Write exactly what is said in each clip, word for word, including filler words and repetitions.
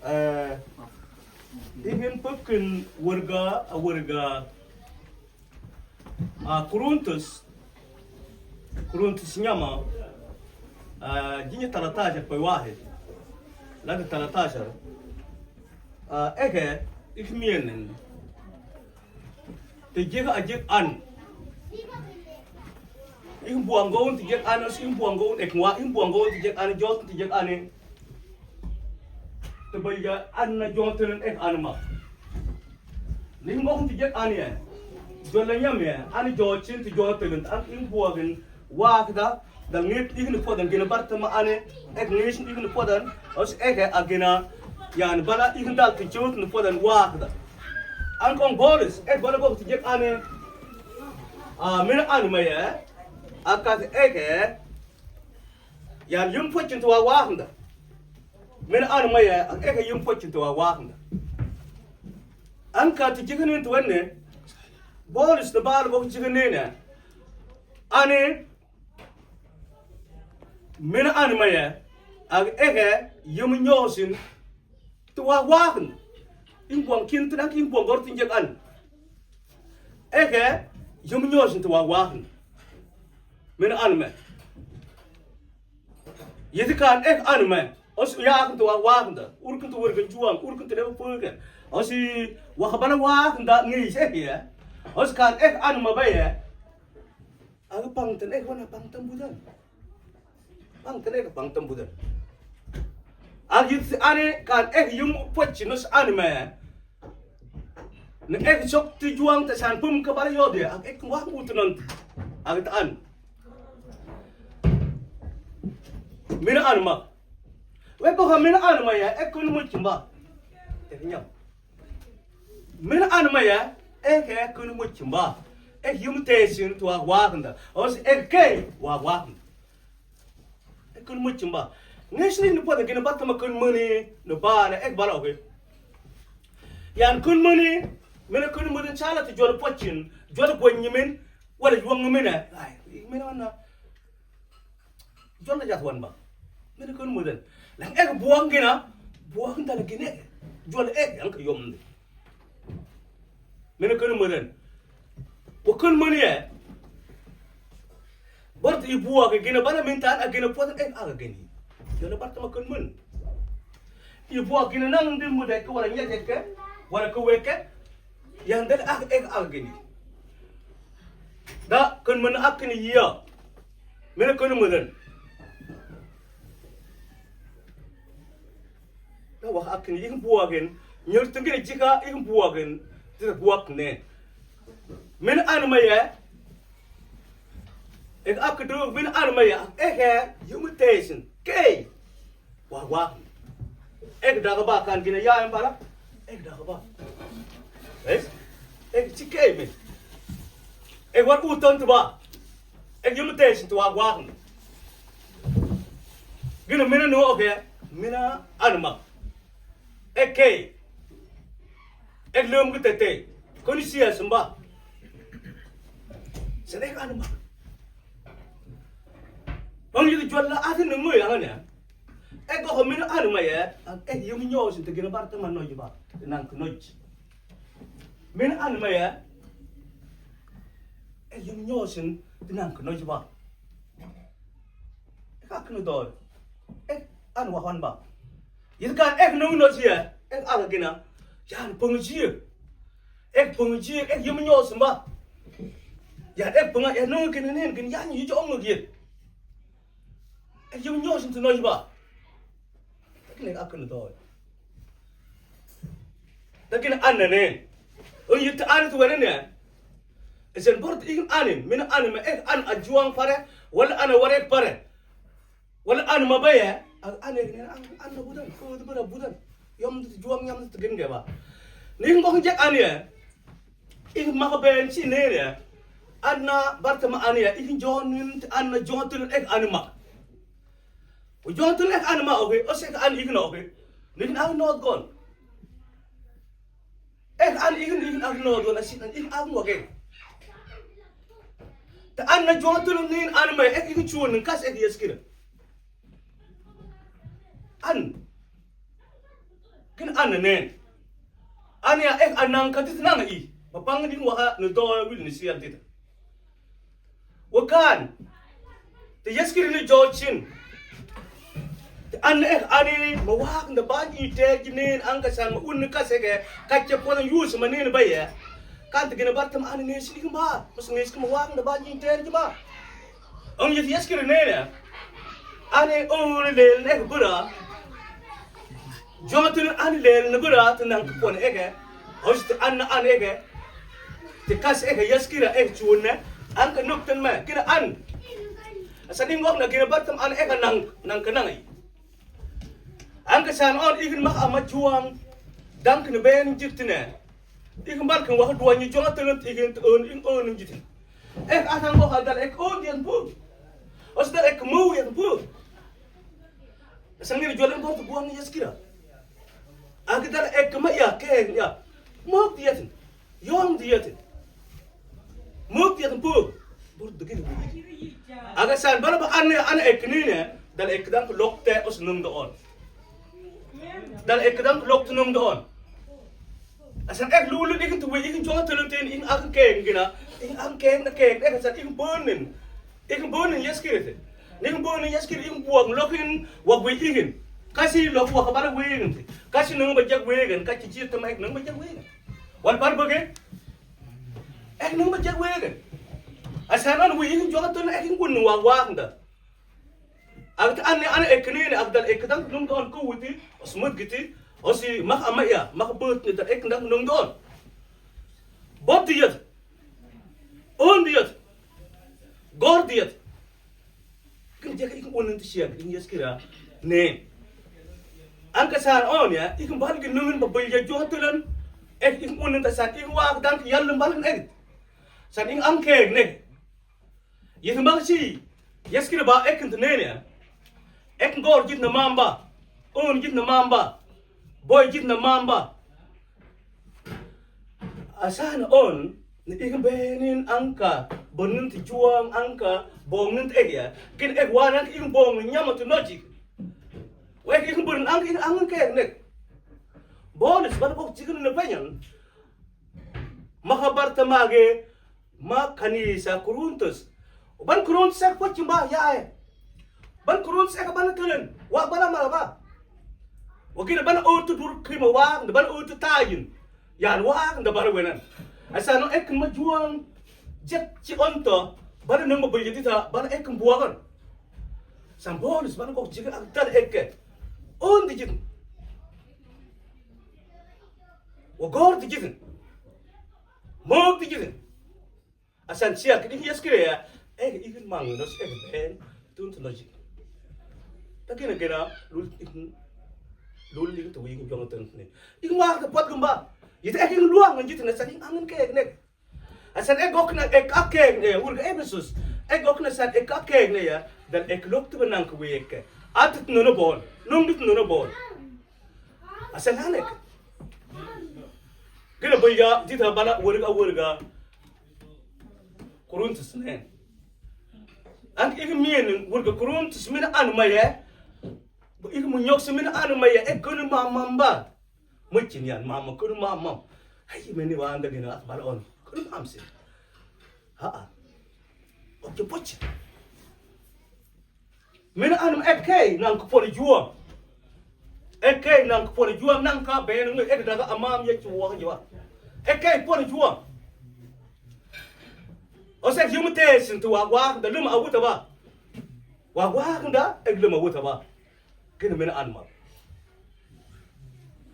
Eh, ihin pökkin wërga, a wërga, a Korintus, Korintus ñama, a, jiña talatashar pay wahid, lagi talatashar, a, eke, ihmiyenen. Ti jek a jek an. Ihin buwa ngowun ti jek an, ihin buwa ngowun ek wa, ihin buwa ngowun ti jek an, jotun ti jek an. Ti baya an na jotun ek an ma. Ni ihin ngowun ti jek an ye. Jolla ñam ye, an jotun ti jotun, an ihin buwa gen. Wakda, dal ngit ihin fodan gina bartama ane, ek ngit ihin fodan, os eke a gina, yan bala ihin dal ti jot ni fodan wakda. An kon bolis, ek bala bok ti jek ane, a, mina an maye, a kat eke, yan yum focin ti wa wakda. Mina an maye, a eke yum focin ti wa wakda. An kat ti jek ane ti wenne, bolis na bala bok ti jek ane, ane, Mina an maye, ag eke, yum ñosin, ti wa wakn. Ihin buwa ngin ti nan, ihin buwa ngor ti jek an. Eke, yum ñosin ti wa wakn. Mina an me. Yeti kan ek an me. Os yakn ti wa wakn da. Urkun ti wërkun juwan, urkun ti lebo pöken. Os i wakabala wakn da ngi se ye. Os kan ek an ma baye. Agi pangtan ek wana pangtan budan. Pangtan ek pangtan budan. Agi si ane kan ek yum pochi nos anime. Na ek sok ti juang ta san pum ka bara yode. Agi ek wang utunan. Agi ta an. Mina anima. We ko ha mina anima ya ek kun muchimba. Ek nyam. Mina anima ya, ek kun muchimba. Ek yum tesin tu wa waknda. Os ek ke wa waknda. Ek kun muchimba. Ngesh ni nupo da gina batama kun muni nubana ek bala oke. Yan kun muni, mina kun muni chala tu jol pochin, jol gwenyimin, wala yuang mina. Ay, mina wana. Jol na jat wan ba. Mina kun mudan. Lang ek buang gina, buang dala gina. Jol ek yang ke yom. Mina kun mudan. Wa kun muni e. Bort i buang gina bala mintan a gina potan ek aga gini. Jol na bort ma kun mun. I buang gina nang di muda ke wala nyek ke, wala ke weke. Yang dala ak ek aga gini. Da kun mun ak ni ya. Mina kun mudan. Da wa ak ni ihin buagen. Nyur tengin jika ihin buagen. Tita buak ne. Mina anima ya. Ek ak du mina anima ya. Ek e yum tesin. Kei. Wa wa. Ek daga ba kan gina ya embala. Ek daga ba. Eh? Ek chike me. Ek war uton tu ba. Ek yum tesin tu wa wa. Gina mina no oke. Mina anima. Ek kei. Ek lum gitete. Koni sia sumba. Sen ek anima. Bang yudu jual la asin nemu ya ngane. Ek ko mina anima ya, ek yum nyosin te gina barta man noj ba, nang noj. Mina anima ya, ek yum nyosin te nang noj ba. Ek ak no dol. Ek an wa hon ba. Yit kan ek nung noj ya, ek aga gina. Yan pung ji. Ek pung ji, ek yum nyosin ba. Yan ek pung ya nung gina nen gina yan yu jong gina. Ek yum nyosin tu noj ba. Ek ne ak no dol. Lakin an ne. Un yit an tu wene ne. Esen bort ihin anin, mina anin ma ek an a juang pare, wala an a warek pare. Wala an ma baye, an ek ne an, an na budan, ko de bara budan. Yom tu juang yam tu gin ge ba. Ni ngok jek an ye. Ihin maka ben si ne ye. An na barta ma an ye, ihin jon nin an na jon tu ek an ma. Jon tu ek an ma oke, o sek an ihin oke. Ni ihin an not gon. Ek an ihin ihin an not gon, asin an ihin an oke. Ta an na jon tu nin an ma ek ihin chun nin kas ek yeskira. An. Gin an nen. An ya ek anang ka dit nang i. Ba pang ding wa ha ni do wil ni sial dit. Wa kan. Te Yesu Kiri ni jocin. Te an ek ani ma wak nda ban i te ginen an ka san ma un ka sege ka ke pon yus ma nen ba ye. Kan te gina bar tam an ne sini ma. Mas ne sini ma wak nda ban i te gima. Ang yet Yesu Kiri ne ne. Ane o ne le ne bura. Jonga tun ane le ne bura tun nang pon ege. Hos tun an an ege. Te kas ege Yesu Kiri ege chun ne. An ka nuk tun me kina an. Asa ning wak na kina bar tam an ege nang nang ka nang i. An ka san on igin ma ama juang. Dang kina ben jit ne. Igin bar kan wak duwa ni jonga tun igin on in on jit. Ek atan go ha dal ek on dian bu. Os dal ek mu yan bu. Sangir jualan bor tu buang ni Yesu Kiri. Agi dal ek ma ya ke ya. Mok diatin. Yong diatin. Mok diatin bu. Bor tu gini. Aga san bala ba ane ane ek ni ne. Dal ek dang lok te os nung do on. Dal ek dang lok te nung do on. Asan ek lulu ikin tuwi ikin jonga tulu tin ikin akin keng gina ikin akin keng na keng ek asan ikin bonin ikin bonin Yesu Kiri te. Ikin bonin Yesu Kiri ikin buang lokin wak wi ikin kasi lok wak bala wi ikin te. Kasi nung ba jak wi ikin kasi jir tema ek nung ba jak wi ikin. Wal bar bage ek nung ba jak wi ikin. Asan an wi ikin jonga tulu ek ikin kun wak wak nda. Agta ane ane ek nene agdal ek dang nung don ku witi os mut giti osi mak ama ya mak but ni dal ek dang nung don. Bot diyat. On diyat. Gor diyat. Kin jaka ikin unin tu siya kin Yesu Kiri ne. An ka san on ya ikin bal kin nungin ba bal ya jonga tulan. Ek ikin unin ta san ikin wa dang yallum bal ek. San ikin an keng ne. Yet mbak si Yesu Kiri ba ek ntu nene ya. Ek ngor jit na mamba. Un jit na mamba. Boy jit na mamba. Asan on ni ikin benin anka bonin ti juang anka bongin ti ek ya. Kin ek wan anka ikin bongin nyama tu nojik. Wek ikin bonin anka ikin anka ek nek. Bolis bada bok jikin na penyan. Makabar tamage ma kanisa Kuruntus. Ban Kuruntus ek pochimba ya e. Ban Kuruntus ek ban kelen. Wa bala ma ba. Wa kina ban otu dur kima wa ban otu tayin. Yan wa da bar wenan. Asa no ek ma juang. Jek ci onto. Ban nung ba beli dita ban ek buagan. San bolis ban kok jiga ak dal ek. On di jit. Wa gor di jit. Mok di jit. Asan siya kini Yesu Kiri ya, eh, ikin mang nos, eh, ben, tun tun lojik. Takina kira, lul ikin, lul ikin tu ikin jonga tun ni. Ikin wa ka pot gumba. Ita eh, ikin luang manjit na sani angin ke ne. Asan eh gok na eh ka ke ne, ur ka Efesus. Eh gok na san eh ka ke ne ya, dan eh lok tu benang ke weke. Atut nono bon, nung dit nono bon. Asan hanek. Kira baya jita bala warga warga. Kuruntus ne. An ikin miyan warga Kuruntus mina an maye. Ikin munyok si mina an maye. Eh kunu mamam ba. Mucin yan mama kunu mamam. Hai meni wanda gina bala on. Kunu mam si. Ha ha. Oke pochi. Mina anum ekkei nang kuponi juang. Ekkei nang kuponi juang nang ka benu ngi ek daga amam ye juang juang. Ekkei poni juang. Ose yumte sintu wa wa da lum awuta ba. Wa wa da ek lum awuta ba. Kini mina anum.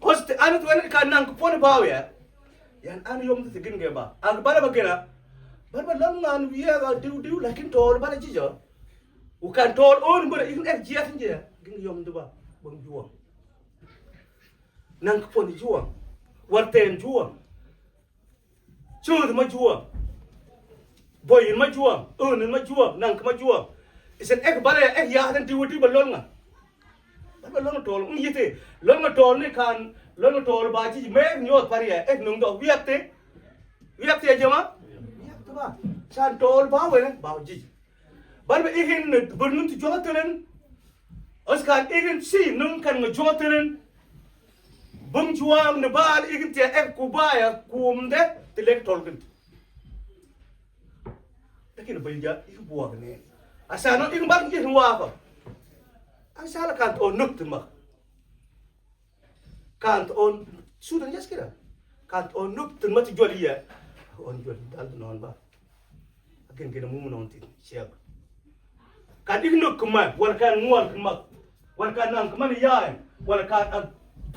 Ose te anu tuwene ka nang kuponi bawe ya. Yan anu yom te gin ge ba. Ak bala ba gina. Bala ba lam ngan wiya ga diu diu lakin tol bala jijo. Ukan tol on bala ikin ek jia tin jia. Gin yom duba bang juang. Nang kuponi juang. Warten juang. Chud ma juang. Boyin ma juang. Unun ma juang. Nang ma juang. Isen ek bala ya ek ya tan diu diu ba lon nga. Bala ba lon tol. Ung yite. Lon nga tol ni kan. Lon nga tol ba ji me nyot pari ya. Ek nung do wiakte. Wiakte ya jama. Wiakte ba. San tol ba wene ba ji. Bala ba ikin bernun tu juang telen. Oskan ikin si nung kan nga juang telen. Bung juang ni bal ikin tia ek kubaya kumde ti lek tolkin. Dakin bal ja ikin buak ni. Asano ikin bal ikin wapa. Asala kan to nuk tuma. Kan to on sudan jaskira. Kan to on nuk tuma ti jual iya. On jual dal non ba. Akin kina mumu non ti siag. Kan ikin nuk kuma, wala kan ngual kuma, wala kan nang kuma ni yain, wala kan a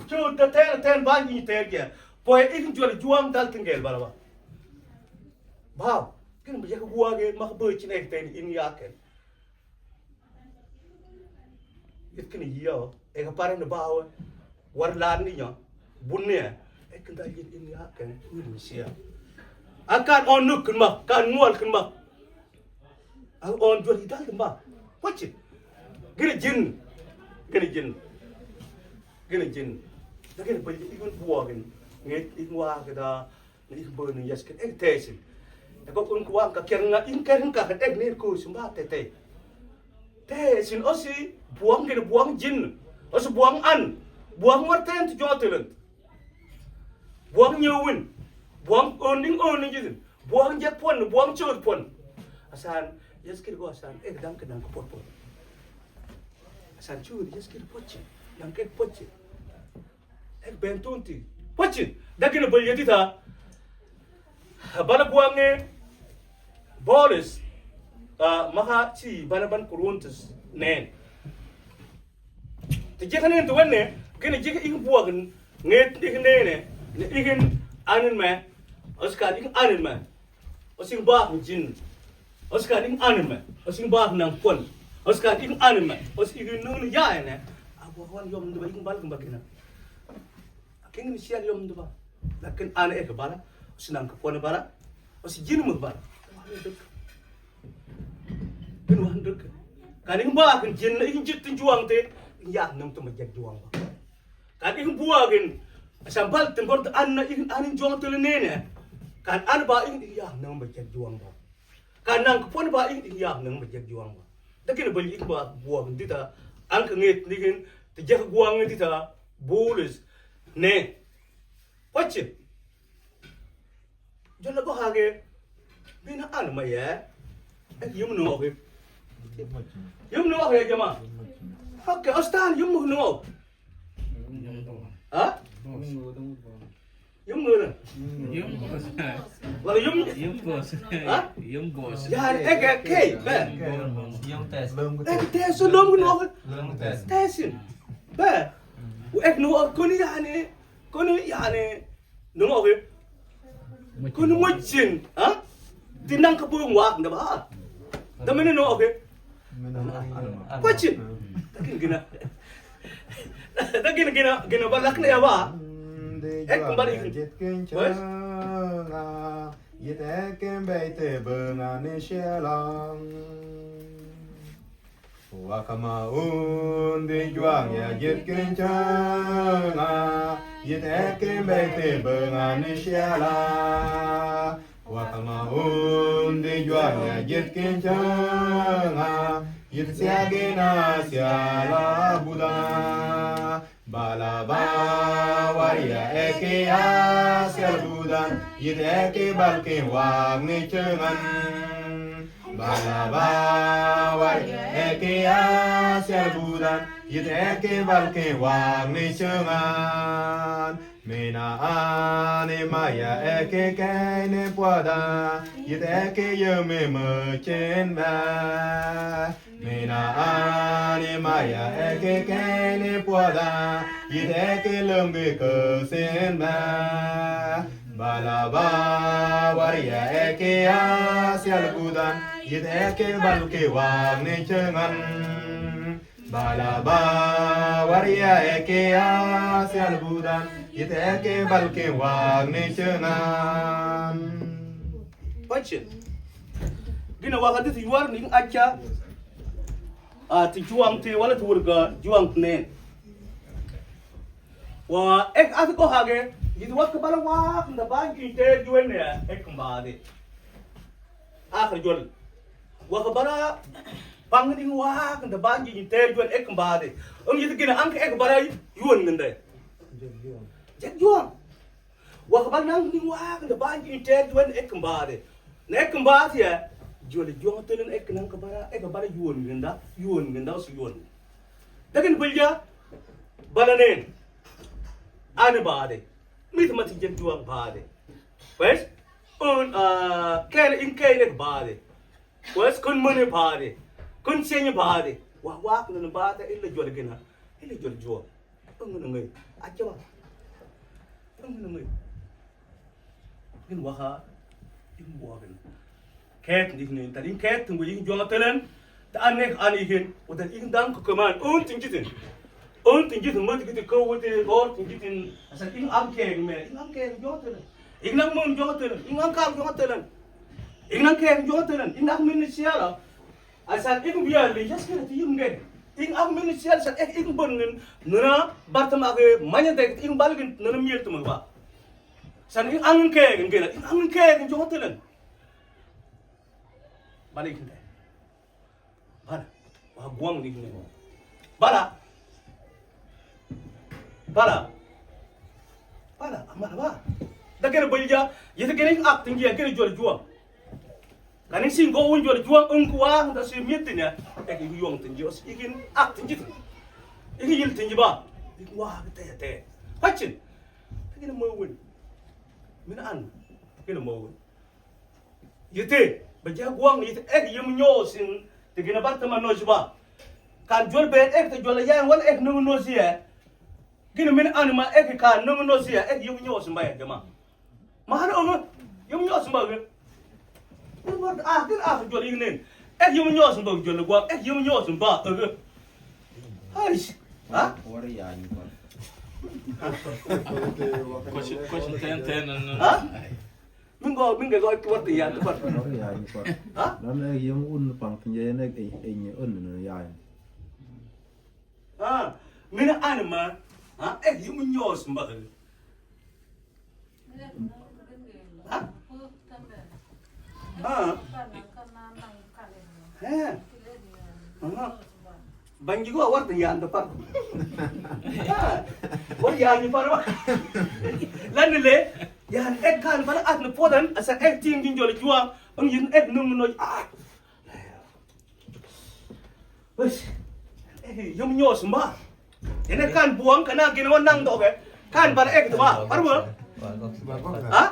chu da ten ten ba ni ter ya. Poi ikin jual juang dal tingel bala ba. Ba, kin ba yak buage mak bo chin ek ten in yaken. It kin yo, ek pare ni bawe. War lan ni nyo. Bunne. Ek nda yin in yaken. Yin misia. Akan on nuk kin ma, kan ngual kin ma. Al on jual idal kin ma. Wachi. Gini jin. Gini jin. Gini jin. Lagi ni bali ikun buagin. Nget ikun wa kita. Ni ikun bali ni yaskin. Ek tesin. Eko kun kuang ka kier nga in ker ka ek ni ku sumba tete. Tesin osi buang gini buang jin. Osi buang an. Buang war ten tu jotilen. Buang nyawin. Buang oning oning jitin. Buang jak pon, buang chod pon. Asan, yaskir go asan, ek dang ke dang ke pon pon. Asan chud, yaskir pochi. Dang ke pochi. Ek ben tunti. Pochi. Dagina bal yadita. Bala buang e. Bolis. Ah, maha chi, bala ban kuruntus. Nen. Ti jeka nen tu wenne, kene jeka ikin buakin, nget ikin nene, ne ikin anin me, oskan ikin anin me, osin buakin jin, oskan ikin anin me, osin buakin nang pon, oskan ikin anin me, os ikin nun ya ene, abu wan yom ndu ba ikin bal kumba kina. Akin ni sial yom ndu ba, lakin ane ek bala, osin nang pon bala, osin jin mu bala. Bin wan duk. Kan ikin buakin jin na ikin jit tin juang te, ikin yak nang tu majak juang ba. Kan ikin buakin, asambal tin bor an na ikin anin juang te le nene. Kan an ba ikin yak nang majak juang ba. Kan nang pon ba ikin yak nang majak juang ba. Dakin bali ikin ba buakin dita, an ka nget nikin, ti jak guang dita, bulis, ne. Wachi. Jolla go hage. Bina an ma ya. Eh, yum no oke. Yum no oke jama. Oke, ostan yum no. Ha? Yum no. Yum boss. Wala yum. Yum boss. Ha? Yum boss. Ya, ek, ek, ke, be. Yum test. Ek test, so lom no. Lom test. Test. Be. Ek no, kuni yani. Kuni yani, nung oke. Kuni mucin, ha? Tinang kapung wak, nda ba? Damene nung oke. Pacin. Takin gina. Takin gina, gina balak na ya ba? Ek kembali. Wes? Yit ek kembali te bengan ni sialang. Wakama un di juang ya jit kincanga, yit ekin bete bengan ni siala. Wakama un di juang ya jit kincanga, yit siagina siala buda. Balaba waria eke ya sial budan, yit eke balke wak ni cengan. Balaba waria eke ya sial budan, yit eke balke wak ni cengan. Mina ani maya eke kene puada, yit eke yeme mecen ba. Mina ani maya eke kene puada, yit eke lengge kesen ba. Balaba waria eke ya sial budan, yit eke balke wak ni cengan. Balaba waria eke ya sial budan, yit eke balke wak ni cengan. Pacin. Gina wakati ti yuar ni aca. Ah, ti juang te wala ti wurga juang ne. Wa ek ati ko hage, yit wak bala wak nda ba gi te juan ne ek mbade. Akhir jual. Wak bala pangni wak nda ba gi te juan ek mbade. Ong yit gina ang ek bala yuan nda. Jek juaŋ. Waka bal naŋ ni waka na banji in tet wen ek mbade. Na ek mbade ya. Jol juaŋ telen ek naŋ ka bara, ek bara yuon ginda, yuon ginda, usu yuon. Dakin bulja, bala nen. Ani bade. Mit mati jek juaŋ bade. Kwes? Un, ah, ken in ken ek bade. Kwes kun mani bade. Kun senyi bade. Wa, wa, kun bade, illa jol gina. Illa jol juaŋ. Ang ngai. Aja ba. Ang ngai. Gin waha. In waha gin. Ket ni gin tan in ket tungu in juaŋ telen. Ta an nek an ikin. Udan in dang ko keman. Un tin jitin. Un tin jitin mati kiti ko wuti or tin jitin. Asan in am ke me. In am ke juaŋ telen. In am mun juaŋ telen. In am ka juaŋ telen. In am ke juaŋ telen. In am min siara. Asan ik biya li jas kene ti yim ngen. Ik ak min sial san ek ik bon ngin nuna bartam ak manya dek ik bal ngin nuna miel tum ba. San ik angin ke ngin gena, ik angin ke ngin jongo telen. Bala ik nte. Bala. Wa guang di ngin. Bala. Bala. Bala, amala ba. Da gene bulja, yete gene ak tingi ya gene jol juang. Kani sin go un jol juang un kuwa da si mitin ya. Ek yuang tingi os ikin ak tingi tin. Ikin yil tingi ba. Ikin wa te te. Pacin. Ikin mo win. Min an. Ikin mo win. Yete, ba ja guang yete ek yum nyosin. Te gene bartama no jiba. Kan jol be ek te jol ya wal ek no no siya. Gini min anima ek ka nung no siya ek yum nyos mba ya jama. Mahana ongo yum nyos mba ge. Umar ah gini ah jol ignen. Ek yum nyos mba jol gwa ek yum nyos mba ge. Hai. Ha? Wari ya ni pa. Kochi kochi ten ten. Ha? Mingo mingo go ki warta ya tu par. Wari ya ni pa. Ha? Lam ek yum un pang tinje ek ek un ya. Ah, mina anima, ah, eh, yum nyos mba. Ah? Ah. Eh. Ah. Banji go warta yan da par. Ah. War yan ni par. Lan le, yan ek kan bala at na podan, asa ek ting jin jol juang, ang yin ek nung no. Ah. Wes. Eh, yum nyos mba. Ene kan buang kana gini wan nang doge. Kan bala ek tu ba. Paru ba? Ha?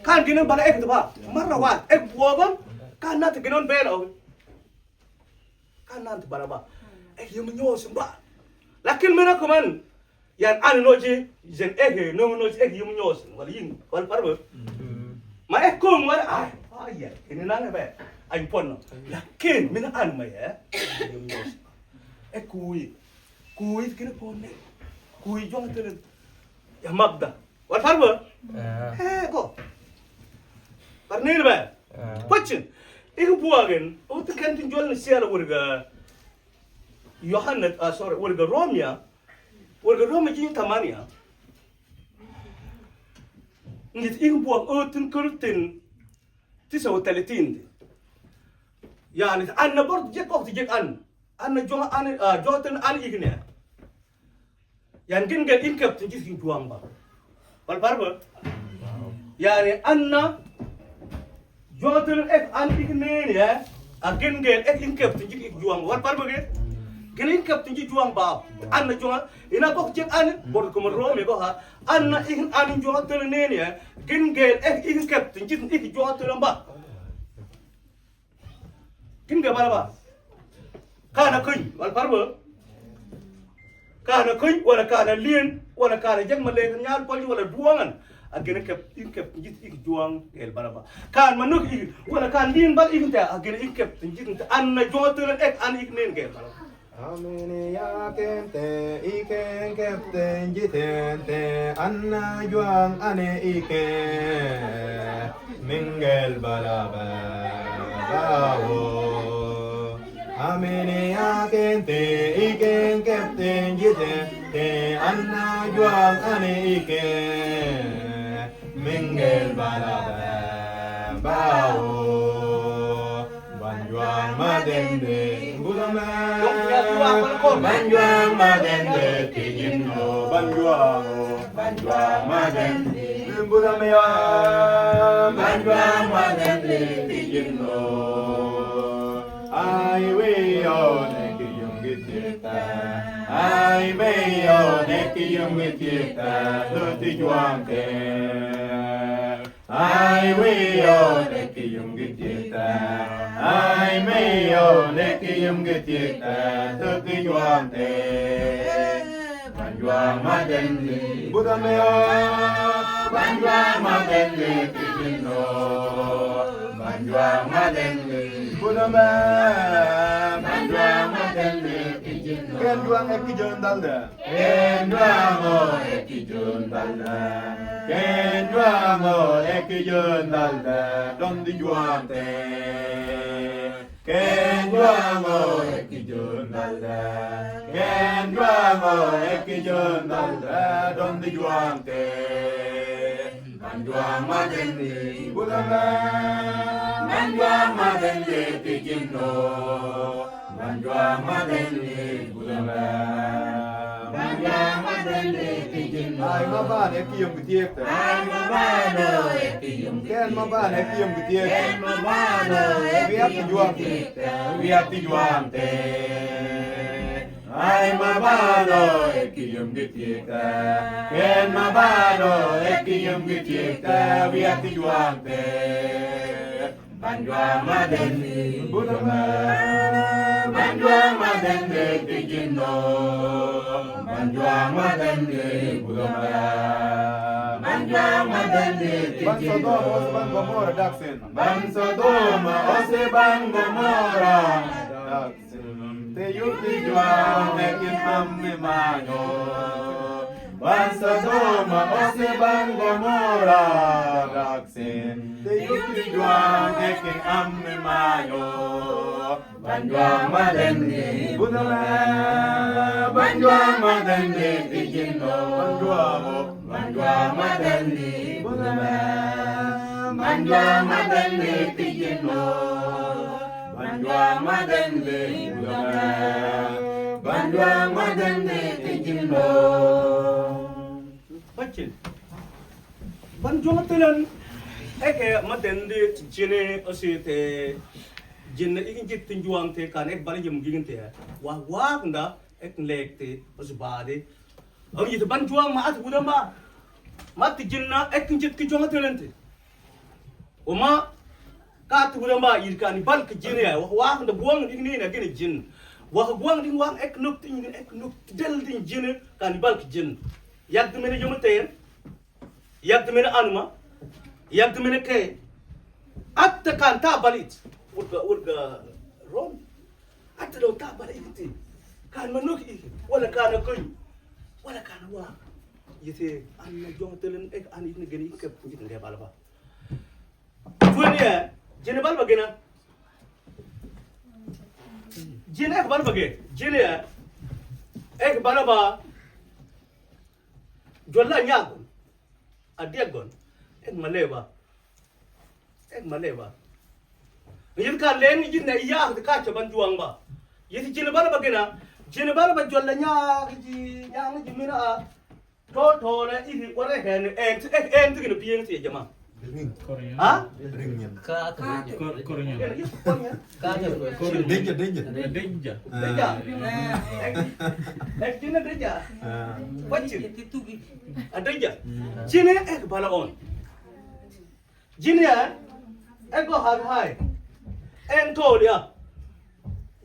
Kan gini bala ek tu ba. Marra wa ek buang kan nat gini wan bela. Kan nat bala ba. Eh, yum nyos mba. Lakin mena kuman. Yan an noji, jen ek, nung noji ek yum nyos, wal yin, wal parbo. Ma ek kum wal ay, ay ya, ini nang be, ay pon no. Lakin, mina an ma ya, yum nyos. Ek kui, kui kini pon ne, kui jong tele, ya mabda. Wal parbo? Eh, ko. Parnil be. Pacin, ik buagen, o te kan tin jol ni siala wurga, Yohanes, ah, sorry, wurga Romia, Wurga Roma jin tamania. Ngit ing buang o tin kurtin. Tisa o talitin. Yani, an na bor jek of jek an. An na jong an, ah, jong tin an igne. Yan gin gel in kep tin jis in juang ba. Wal parbo. Yani, an na Juang telen ek an ik neni ya. A gin gel ek in kep tin jik ik juang. Wal parbo ge. Gin in kep tin jik juang ba. An na juang. Ina bok jik an. Bor kuma Rome go ha. An na ik an juang telen neni ya. Gin gel ek in kep tin jik ik juang telen ba. Gin gel bala ba. Kana kuny. Wal parbo. Kana kuny, wala kana lien, wala kana jag ma lek nyal poli, wala duangan. A gene kep, in kep, jit ik juang, el baraba. Kan manuk ik, wala kan lien bal ik ta, a gene in kep, jit ta, an na juang telen ek, an ik nen gel baraba. Amini ya kente, iken kep ten jiten te, an na juang ane ike, mingel baraba, bawo. Amini ya kente, iken kep ten jiten te, an na juang ane ike, mingel bala bawo. Banjuang madende, gudame. Banjuang madende, kijinno, banjuang. Banjuang madendi. Budamaya. Banjuang madendi tijinno. Ai wiyo neki yungi tita. Ai meyo neki yungi tita. Tuti juangte. Ai wiyo neki yungi tita. Ai meyo neki yungi tita. Tuti juangte. Banjuang madendi. Budamaya. Banjuang madendi tijinno. Banjuang madendi. Budamaya. Banjuang madendi tijinno. Kenjuang eki jundalda. Kenjuang o eki jundalda. Kenjuang o eki jundalda. Dondi juangte. Kenjuang o eki jundalda. Kenjuang o eki jundalda. Dondi juangte. Banjuang madendi budamaya. Banjuang madendi tijinno. Banjuang madendi budamaya. Banjuang madendi tijinno. Ai mabano eki yungi tita. Ai mabano eki yungi tita. Ken mabano eki yungi tita. Ken mabano eki yungi tita. Wiya tijinno. Wiya tijinno. Ai mabano eki yungi tita. Ken mabano eki yungi tita. Wiya tijinno. Banjuang madendi budamaya. Banjuang madendi tijinno. Banjuang madendi budamaya. Banjuang madendi tijinno. Ban Sodoma osi ban Gomora daksin. Ban Sodoma osi ban Gomora daksin. Te yuti juang eki ami mayo. Ban Sodoma osi ban Gomora daksin. Te yuti juang eki ami mayo. Banjuang madendi budamaya. Banjuang madendi tijinno. Banjuang o. Banjuang madendi budamaya. Banjuang madendi tijinno. Banjuang madendi budamaya. Banjuang madendi tijinno. Pacin. Banjuang telan. Eke madendi jine osi te. Jine ikin jit tin juang te kan ek bala jem gigin te. Wa wa kunda ek lek te osi bade. Ang yiti banjuang ma ati budamba. Ma tijinna ek jit ki juang telan te. Uma ka tu gudamba ir kan bal ke jin ya. Wa, wa da guang ding ni na gini jin. Wa guang ding wang ek nuk ting ek nuk del ding jin kan bal ke jin. Yak tu mene jom ten. Yak tu mene anuma. Yak tu mene ke. Atta kan ta balit. Urga, urga ron. Atta lo ta balit. Kan manuk i. Wala kan kun. Wala kan wa. Yete an na jong telen ek an ini gini ke puji ke balaba. Junior, jine bal ba gena. Jine ek bal ba ge, junior. Ek bal ba. Jolla nyagon. Adiagon. Ek maleba. Ek maleba. Yit ka len jine ya ka cha banjuang ba. Yit jine bal ba gena. Jine bal ba jolla nya ji nya ji mina. Tol tol, eh, ini wara hen, eh, eh, eh, ini gini biang sih, jama. Ring. Ha? Ring yan. Ka, ka. Kor-, kor yan. Ka, ka. Danger, danger. Danger. Danger. Eh, eh, ini danger. Ah. Wajib. Ah, danger. Hmm. Sini, eh, bala on. Jin ya, ego har hai. En tol ya.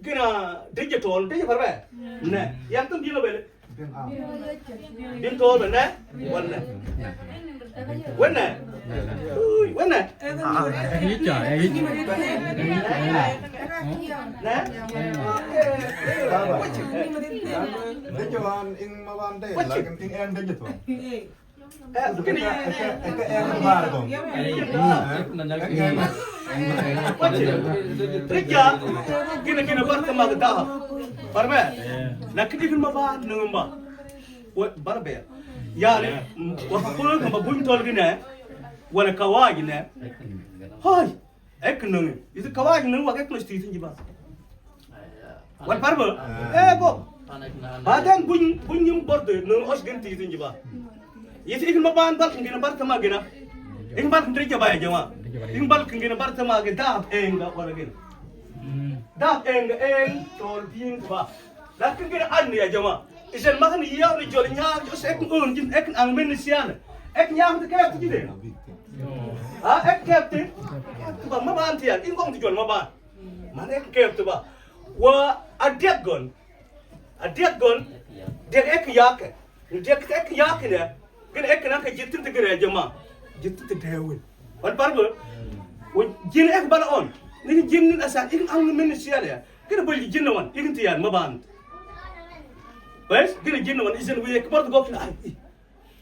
Gina, dije tol, dije parbe. Ne, yang tum dilo bele. Din tol bele, ne? Wanne. Wanne. Ui, wanne. Icha, eh, icha. Ne? Dije wan ing mawan de, lakin ing en dije tol. Eh, kini. Rija, kini, kini, barka magda. Barbe. Na kini kini maba nungba. Wa, barbe. Ya, ne, wa kulo kamba bun tol gini. Wala kawaji ne. Hoi. Ek nung. Itu kawaji nung wa ek nung titin jiba. Wal parbo. Eh, bo. Badan buny, buny yung borde nung os gen titin jiba. Yiti ikin ma ban bal kingina bar tama gina. Ikin bal kingina jaba ya jama. Ikin bal kingina bar tama gina dahab enga wala gina. Dahab enga eng tol bin ba. Lakin gina an ya jama. Isen makan ya ni jol nya, jos ek un jin ek ang men sian. Ek nya te kep ti de. Ha, ek kep ti. Ba ma ban ti ya. In kong ti jol ma ban. Man ek kep ti ba. Wa a diak gon. A diak gon, diak ek yak. Diak ek yak ne. Gin ek nan ka jitin te gin ya jama. Jitin te dewin. Wal parbo. Wal jin ek bala on. Ni jin ni asa, ikin ang men sial ya. Gin bal jin wan, ikin tiyan ma ban. Bes, gin jin wan, isen wi ek bar go kin ai.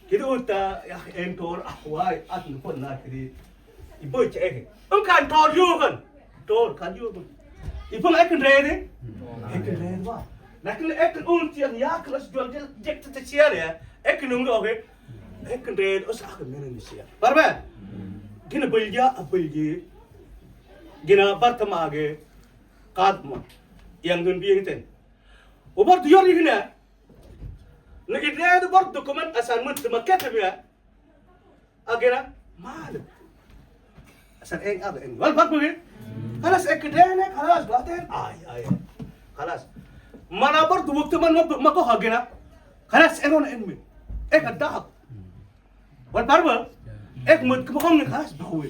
Kidi uta, ya, en tol, ah, wai, at ni pon na kidi. Ibo che eke. Un kan tol yugan. Tol kan yugan. Ibo ek rede. Ek rede wa. Lakin ek un tiyan ya klas jual jek te sial ya. Ek nung oke. Ek rede os ak men ni sial. Barbe. Gina bulja, a bulji. Gina bartama ge. Kadma. Yang gun biang ten. Obar diyor igna. Na idea de bor document asan mut ma kete bia. Agera mal. Asan eng aga eng. Wal bak bagi. Kalas ek dene kalas baten. Ay ay. Kalas. Mana bor du waktu man ma ma ko hagena. Kalas eron en mi. Ek dahab. Wal parba, ek mut kuma ong ni kalas bawe.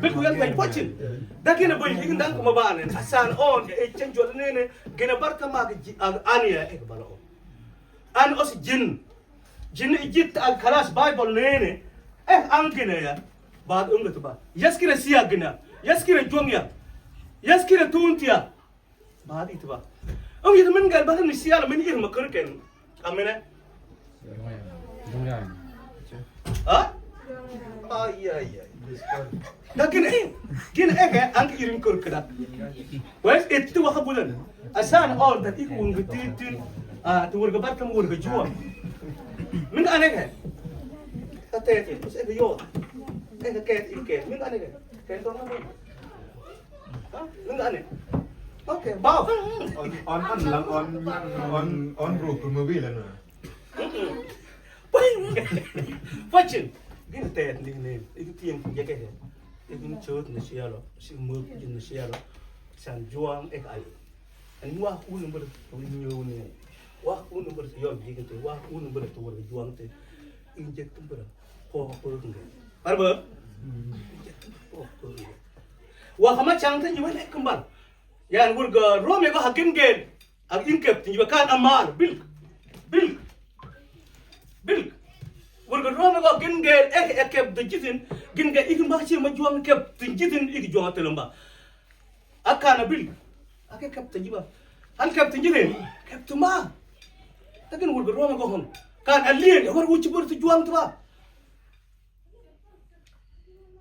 Bilku yal bay pocin. Dakina bay higin dan kuma bane. Asan on, e chen jol nene, gina barka ma agi ania ek bala on. An os jin. Jin ijit ag kalas Bible nene. Eh, an gina ya. Bad unga tuba. Yaskira siya gina. Yaskira juang ya. Yaskira tuntia. Bad itu ba. Ang itu men gal bahkan ni sial men ir makan ken. Amene. Ha? Ay ay ay. Dah gini eh, gini eh kayak angki iring kur kedak. Wes itu waka bulan. Asan all that iku wong getitin. Ah, tu warga Batam warga Jua. Min ane kayak. Kata itu terus eh yo. Eh kayak itu kayak. Min ane kayak. Kayak itu apa? Nunggani. Okay, bao. On, on, on, lang, on, on, on, bro, kumabila na. Pachin. Gini tet ni ni. Itu tiang jeke he. Itu chot na sialo. Si muk jin na sialo. San juang ek ai. Ani wah unu ber tu nyu ni. Wah unu ber tu yon jike te. Wah unu ber tu wer juang te. Injek tu ber. Ko ko nge. Arba. Injek tu ko ko nge. Wa kama chang te nyiwa ne kembal. Yan wurga Rome ga hakin gen. Ag inkep tin nyiwa kan amal. Bilk. Bilk. Bilk. Wurga Rome ga hakin gen. Eh, eh, kep tin jitin. Gin ga ikin ba chi ma juang kep tin jitin. Iki juang telemba. Akana bilk. Ake kep tin nyiwa. An kep tin jitin. Kep tin ma. Takin wurga Rome ga hon. Kan alien. War wuchi bur tu juang tu ba.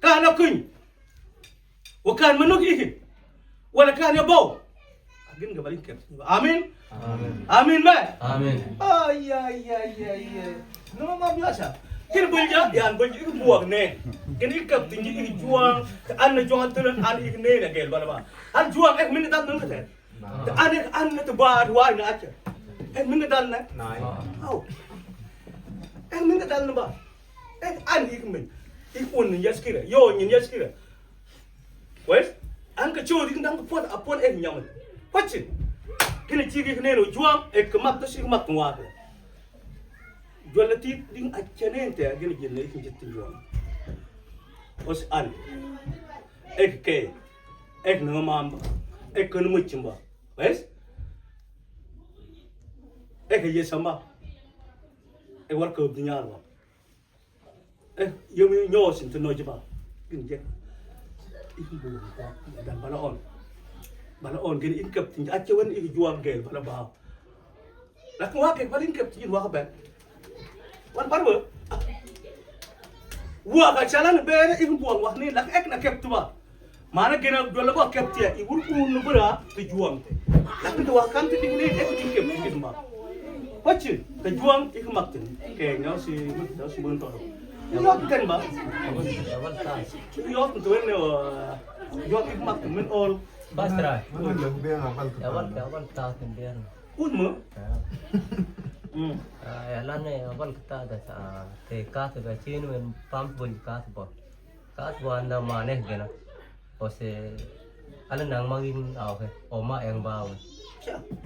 Kan akuny. Wa kan manuk ihi. Wala kan ya bau. Agin ga baling kem. Amin. Amin. Amin ba. Amin. Ay ay ay ay ay. No ma biasa. Kin bulja yan bulja iku buak ne. Kin ikap tinggi iku juang. An na juang tulan an iku ne na gel bala ba. An juang ek minit an nung kete. Te an ek an na te ba duwai na acha. Ek minga dal na? Nai. Au. Ek minga dal na ba? Ek an ik min. Ik un yaskira. Yo nyin yaskira. Kwes? An ka chodi kin dang ka pon, a pon ek nyaman. Kwachin. Kini chigi kini no juang, ek ka mak to si mak wa. Jual la tit ding acha ne te, kini jin ne ik jit juang. Os an. Ek ke. Ek na mamba. Ek ka na muchimba. Wes? Eh, ka yesamba. Eh, warka dunyar ba. Eh, yomi nyosin to nojiba. Gin je. Ikin bu. Dan bala on. Bala on gin inkap tin ache wan ikin juang gel bala ba. Lakin wa ke bala inkap tin wa ka ben. Wan parwa. Wa ka chalan bene ikin buang wa ni lak ek na kep tuba. Mana gena dua laba kep tia, i wur un nubra te juang te. Lakin te wakan te ding ne, ek ding kep ding ba. Pachin, te juang ik mak ten. Ke nyau si, nyau si bun to. Nyau ten ba. Nyau ten to ne, nyau ik mak ten men all. Basra. Awal, awal ta ten dia. Un mo? Mm. Ah, ya lane abal kita ada sa, te kat ba chin men pam bun kat ba. Kat ba anda mane gena. Ose ala nang magin au he. Oma eng ba au.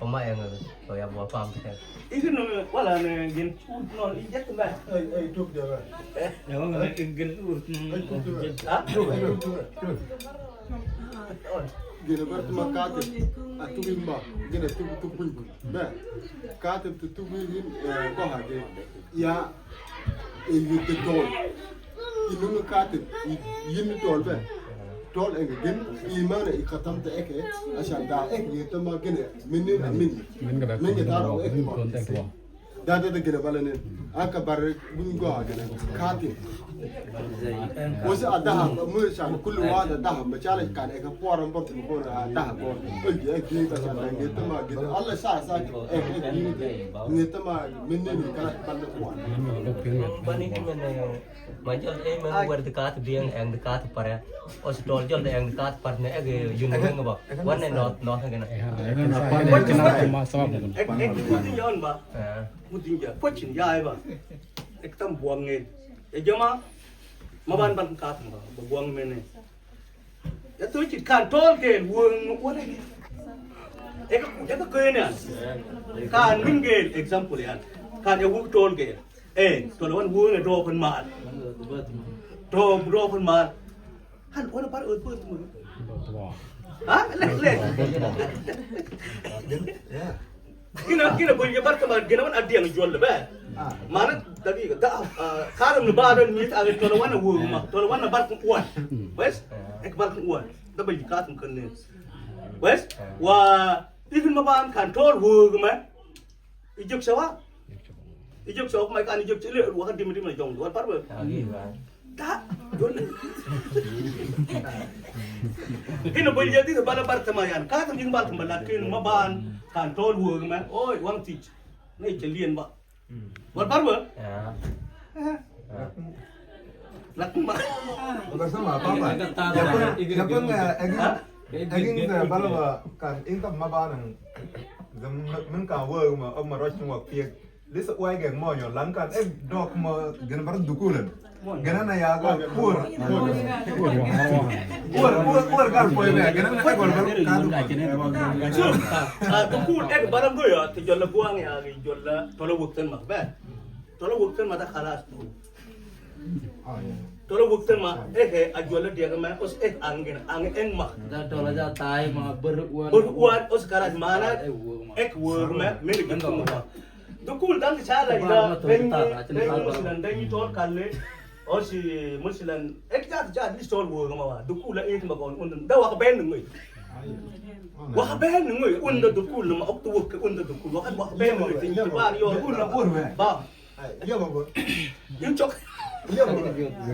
Oma eng au. So ya ba pam te. Ikin no wala ne gin ut no inject ba. Ai, ai, tuk dia ba. Eh, ya wala ne gin ut no. Ai, tuk dia ba. Ha? Tuk, tuk, tuk. Gina bar tuma kate, a tugu imba, gina tugu tugu imba. Be, kate tu tugu yin, eh, ko hage. Ya, e yudde tol. Inunga kate, i, yin tol be. Tol enge gin, imana i katamta eke, ashan da eke yetama gina, mini, mini. Mini taro eke. Da, da, da, gina bala ne. Aka bar gun go gina. Kati. Wasi a daha, mu shan kullu wada daha, ma chala kan e ka pora mbor tu ko na daha ko. Oye, e ki ta shan ngi tama gina. Allah sa, sa, e, e, ngi tama, mini, mini, kala, kala, kala. Bani ki mene. Ma jol e men wer de kat biang eng de kat pare. Os tol jol de eng de kat par ne ege yun eng ba. Wan ne not not ege na. Ege na pan ne kina ma sabab ne. Ek ek mutin yon ba. Mutin ja. Pochin ya ba. Ek tam buang nge. E jama. Ma ban ban kat ba. Buang mene. Ya to chit kan tol ke wong wala. Eka eka kene an. Kan min gel example yan. Kan e wuk tol gel. Eh, tol wan wong e do kon mal. Do do kon mal. Han wan par ut put mu. Ha? Le le. Ya. Kina, kina bul ya bar kama gina wan adiang jol be. Mana dagiga da, ah, karam ni badan ni ta tolo wan wog ma, tolo wan bar kun wan. Wes? Ek bar kun wan. Da bul katum kan ne. Wes? Wa, ikin ma ban kan tol wog ma. Ijok sawa. Ijok sawa ma kan ijok chile wa kan dim dim jong. Wa par ba. Ta, jol. Ina bul jadi bala bar tama yan. Ka tam jing bar tama lakin ma ban kan tol wog ma. Oi, wang tich. Na icha lien ba. Wal bar ba? Ya. Lakin ba. Bar sama papa. Ya pun, ya pun, eh, egin, egin, eh, bala ba kan ingkam ma ban. Zam, men kan wog ma, om ma roch wog piek. Lisa uai geng mo nyo langkan, eh, dok mo gena bar dukulan. Gena na ya ga kur. Kur, kur, kur gal poi me, gena na egol bar kan dukul. Ah, dukul, eh, barang go ya, te jolla buang ya, jolla, tolo wukten ma, be. Tolo wukten ma ta khalas tu. Tolo wukten ma, eh, eh, a jolla dia ma, os, eh, angin, angin ma. Da tolo ja tai ma, ber uan. Ber uan, os khalas mana, eh, wog ma. Eh, wog ma, mene gitu ma. Dukul dang chala ila bengi, bengi musilan dangi tol kalle. O si musilan ek jat jat li tol wog ma wa. Dukul la ek ma kon un da wa ben ngui. Wa ben ngui un da dukul ma ok tu wog un da dukul wa wa ben ngui tin ba yo un na un ba. Yo ba. Yung chok. Yo ba.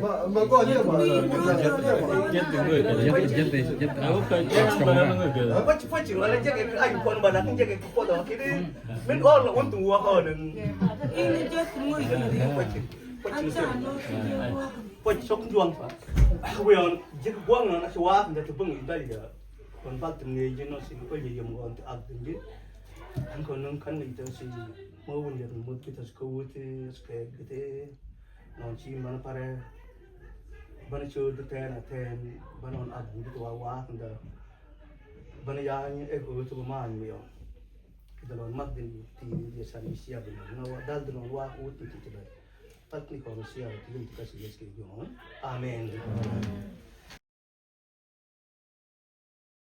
Ba ba go yo ba. Jente, jente, jente. Pachi pachi wala jeke ay kon ba na jeke ko da kidi. Min ol untu wa ko nen. Ini just ngui. Pochi, pochi. Pochi sok juang pa. Wion jik buang na si wa nda tu bung Italia. Kon bal tum nge jino si ko ye yom gon tu ak dum ji. An ko nun kan ni to si mo wun ya mo kita si ko wuti si ke gete. Non si man pare. Bana cho de ten a ten bana on ak dum ji wa wa nda. Bana ya ni e ko tu ma ni yo. Kita lon mak din ti ni dia sani sia bina. Na wa dal din wa ku ti ti ti ba. Pat ni ko sia ti ti kasi yes ke yo. Amen.